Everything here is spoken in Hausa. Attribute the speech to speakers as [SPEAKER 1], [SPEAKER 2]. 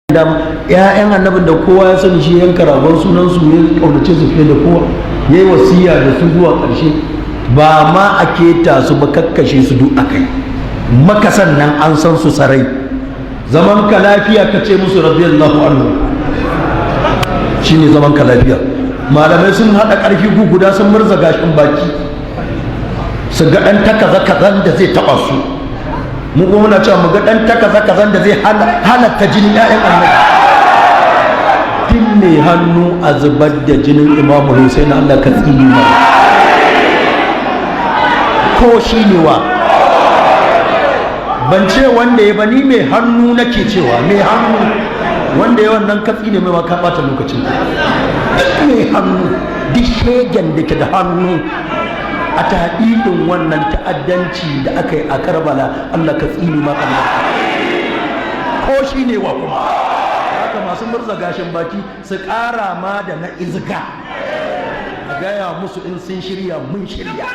[SPEAKER 1] Dama ‘ya'yan annabin da kowa ya sani, shi yanka ragon sunan su, ya kaunace su fiye da kowa, ya yi wasiya da su zuwa ƙarshe. Ba ma a keta su ba, kakkashe su duk akai makasan nan, an san su sarai. Zaman ka lafiya ka ce musu radiyallahu anhu, shine zaman ka lafiya. Malamai sun haɗa ƙarfi guda, sun murza gashin baki su ga ɗan takaza kazan da zai taɓa su. Mu kuma muna cewa mu ga ɗan takaza kazan da zai halatta jinin 'ya'yan annabi. Duk mai hannu a zubar da jinin Imamu Hussein, Allah ka tsini ma, ko shi ne wa. Ban ce wanda ya bani, mai hannu nake cewa, mai hannu. Wanda ya wannan katsi ne mai ma, ka ɓata lokacin. Duk mai hannu, duk shegen da ke da hannu a taɗiɗin wannan ta'addanci da aka yi a Karbala, Allah ka tsini ma Allah, ko shi ne wa. Kuma haka masu murza gashin baki su ƙara ma da na izga, a gaya musu in sun shirya, mun shirya.